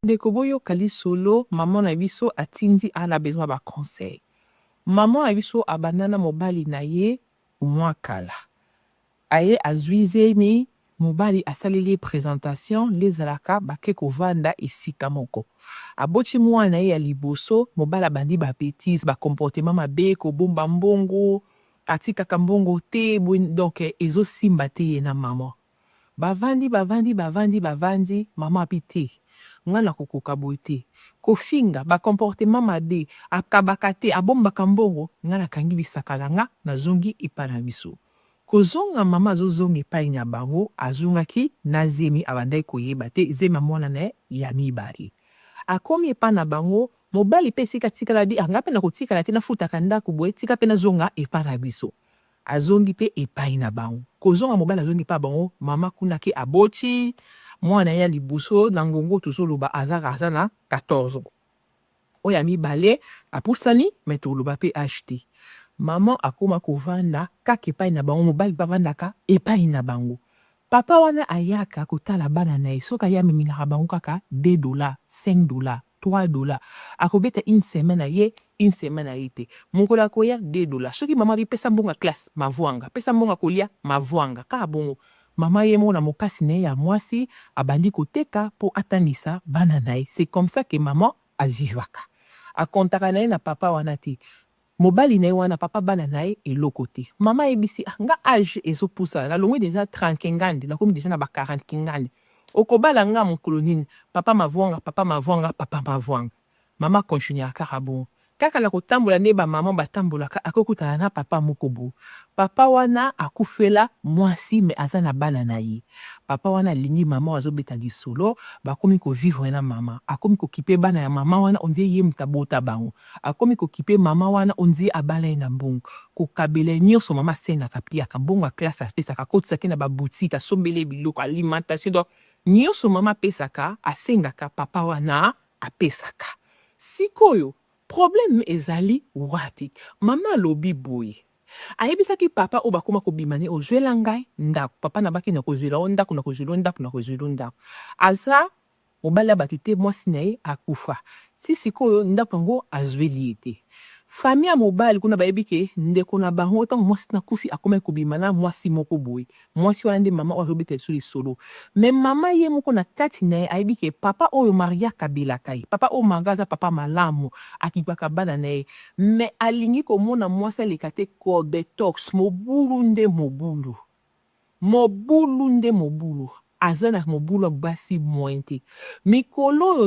Ndeko, boyoka lisolo mama na biso atindi, aza besoin ba conseil. Mama na biso abanda na mobali na ye mwa kala, aye azwi zemi. Mobali asaleli ye présentation nde ezalaka, bake kovanda esika moko. Aboti mwana ye ya liboso. Mobali abandi ba bêtises, ba comportement mabe, kobomba mbongo, atikaka mbongo te. Donc ezosimba te. Ye na mama bavandi, bavandi, bavandi, bavandi. Mama abi te, nga na kokoka boye te, kofinga, ba comportement mabe, akabaka te, abombaka mbongo. Nga nakangi bisaka na nga, nazongi epai na biso. Kozonga, mama azozonga epai na bango, azongaki na zemi. Abandaki koyeba te, zemi ya mwana na ye ya mibale. Akomi epai na bango, mobali mpe esika atikala bi anga mpe na kotikala te, nafutaka ndako boye, tika mpe nazonga epai na biso. Azongi mpe epai na bango. Kozonga, mobali azongi epai bango, mama kuna ke aboti mwana ye ya liboso. Na ngongo tozoloba, aza na 14 ans. Oyo ya mibale apusani, me toloba mpe âge te. Mama akóma kovanda kaka epai na bango, mobali mpe avandaka epai na bango. Papa wana ayaka kotala bana na ye. Soki aye, amemelaka bango kaka 2 dollar, 5 dollar, 3 dollar. Akobeta une semaine aye, une semaine aye te. Mokolo akoya, 2 dollar. Soki mama bipesa mbongo ya classe, mavwanga, pesa mbongo ya kolia, mavwanga, kaka bongo. Mama ye moko na mokasi na ye ya mwasi abandi koteka mpo atangisa bana na ye. C'est comme ça que mama avivaka, akontaka na ye na papa wana te, mobali na ye wana, papa bana na ye, eloko te. Mama ayebisi: ah, nga âge ezopusana, nalongwi déjà 30 ngandi, nakomi déjà na ba 40 ngandi, okobala nga mokolo nini? Papa mavwanga, papa mavwanga, papa mavwanga. Mama continue kaka bongo, kaka na kotambola nde bamama batambolaka. Akokutana na papa moko boye. Papa wana akufela mwasi, me aza na bana na ye. Papa wana alingi mama oyo, azobeta lisolo. Bakomi kovivre na mama, akomi kokipe bana ya mama wana, on dirait ye moto abota bango. Akomi kokipe mama wana, on dirait abala ye na mbongo, kokabela ye nyonso. Mama asengaka, apiaka mbongo ya classe, apesaka, akotisaki na ba boutique, asombeli ye biloko, alimentation, donc nyonso mama apesaka, asengaka, papa wana apesaka. Sikoyo problème ezali wapi? Mama alobi boye, ayebisaki papa oyo bakóma kobima ne: ozwela ngai ndako. Papa na baki na kozwela o ndako, na kozwela o ndako, na kozwela o ndako. Aza mobali ya bato te, mwasi na ye akufa. Si sikoyo ndako yango azweli ye te. Famille ya mobali kuna bayebi ke ndeko na bango, ntango mwasi nakufi, akomaki kobima na mwasi moko boye. Mwasi wana nde mama oyo azobeta biso lisolo. Me mama ye moko na kati na ye ayebi ke papa oyo Maria akabelaka ye, papa oyo Maria aza papa malamu, akipaka bana na ye, me alingi komona mwasi aleka te. Cobetox, mobulu nde mobulu, mobulu nde mobulu. Aza na mobulu ya basi moyen te mikolo oyo nde.